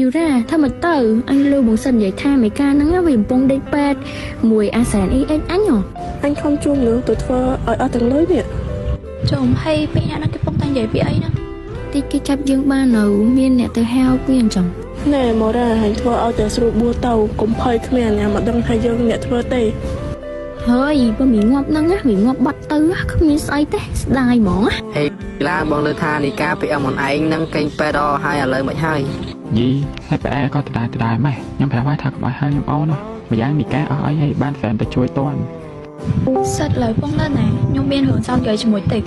យូរ៉ាធ្វើមកទៅអញលើបងសិននិយាយថាមេការហ្នឹងវាកំពុងដេកពេទ្យមួយអាសែនអ៊ីអេចអញហ៎ អញខំជួមនឹងទៅធ្វើឲ្យអស់ទាំងលុយនេះ ចុំហើយពីអ្នកហ្នឹងគេពុកតែនិយាយពីអីហ្នឹង តិចគេចាប់យើងបាននៅមានអ្នកទៅហៅវាអញ្ចឹង ណែមករ៉ា អញធ្វើឲ្យតែស្រួលបួទៅ កុំភ័យគ្មានអ្នកមកដឹងថាយើងអ្នកធ្វើទេ ហើយបើមីងាប់ហ្នឹងណាមីងាប់បាត់ទៅគ្មានស្អីទេស្ដាយហ្មង ហេឡាបងលើថានីកាពីអមនឯងនឹងកេងពេទ្យដល់ហើយឥឡូវមិនហើយ យីហើយប្រែក៏ដដែលដដែលម៉េះខ្ញុំប្រាប់ហើយថាកុំឲ្យហៅខ្ញុំអូនណាម្យ៉ាងនីកាអស់អីហើយបានហ្វែនទៅជួយតាន់ សិតឡើយពងនៅណាខ្ញុំមានរឿងចង់និយាយជាមួយតិច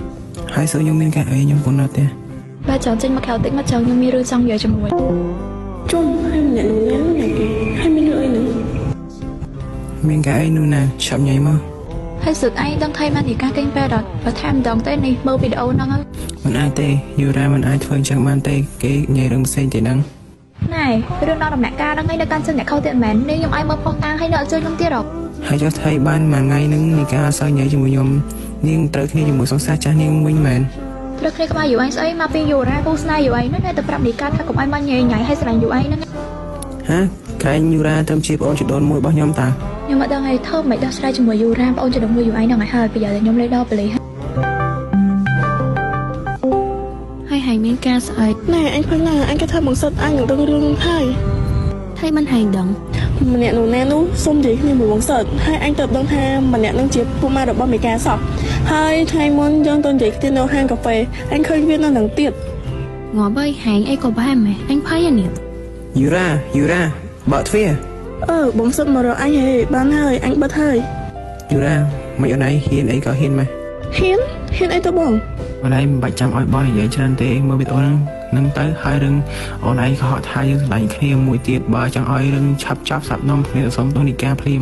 ហើយសួរខ្ញុំមានការអីខ្ញុំពុននៅផ្ទះ បើចង់ចេញមកក្រៅតិចមកចង់ខ្ញុំមានរឿងចង់និយាយជាមួយ ជុំហើយម្នាក់នោះញ៉ាំណាគេហើយមានរឿងអីនឹង មានការអីនោះណាឆាប់ញ៉ៃមក ហើយសឹកឯងដឹងថៃបាននីកាកេងពេទ្យអត់បើថាមិនដឹងទេនេះមើលវីដេអូហ្នឹង មិនអាចទេយូរ៉ាមិនអាចធ្វើអញ្ចឹងបានទេគេនិយាយរឿងផ្សេងទេហ្នឹង ណែរឿងដល់ដំណាក់កាលហ្នឹងឯងនៅកាន់ជិះអ្នកខុសទៀតមែននេះខ្ញុំឲ្យមើលផុសតាងឲ្យនៅអត់ជួយខ្ញុំទៀតហ៎ ហើយចុះថៃបានមួយថ្ងៃហ្នឹងនីកាអត់សូវនិយាយជាមួយខ្ញុំនាងត្រូវគ្នាជាមួយសង្សារចាស់នាងវិញមែន ត្រូវគ្នាក្បាលយូរឯងស្អីមកពីយូរ៉ាគូស្នេហ៍យូរឯងហ្នឹងនៅតែប្រាប់នីកាថាកុំឲ្យមកញ៉ៃញ៉ៃឲ្យស្រឡាញ់យូរឯងហ្នឹង ហាក្រែងយូរ៉ាត្រឹមជាប្អូនជីដូនមួយរបស់ខ្ញុំតា ខ្ញុំអត់ដឹងឯងធ្វើមិនដោះស្រាយជាមួយយូរ៉ាប្អូនជីដូនមួយយូរឯងហ្នឹងឲ្យហើយប្រយ័ត្នតែខ្ញុំលេដល់ប៉ូលីស ហើយហើយមានការស្អី ណែអញភ័យណាស់អញគេថាបងសិតអញនឹងដឹងរឿងហើយ ថៃបានហែងដឹង ម្នាក់នោះណែនោះសុំនិយាយគ្នាមួយបងសិតហើយអញទៅដឹងថាម្នាក់នឹងជាពួកម៉ារបស់មេកាសោះហើយថ្ងៃមុនយើងទៅនិយាយគ្នានៅហាងកាហ្វេអញឃើញវានៅនឹងទៀត ងាប់ហើយហែងអីក៏ប្រហែលម៉េះអញភ័យអានេះ យូរ៉ាយូរ៉ាបើកទ្វារ អឺបងសិតមករកអញហេបានហើយអញបិទហើយ យូរ៉ាមិនអូនឯងហ៊ានអីក៏ហ៊ានម៉េះ ហ៊ានហ៊ានអីទៅបង អូនឯងមិនបាច់ចាំឲ្យបងនិយាយច្រើនទេមើលវីដេអូហ្នឹងនឹងទៅហើយរឿងអូនឯងក៏ហត់ថាយើងស្រឡាញ់គ្នាមួយទៀតបើចង់ឲ្យរឿងឆាប់ចាប់សាប់នំគ្នាទៅសុំទោសនីកាភ្លាម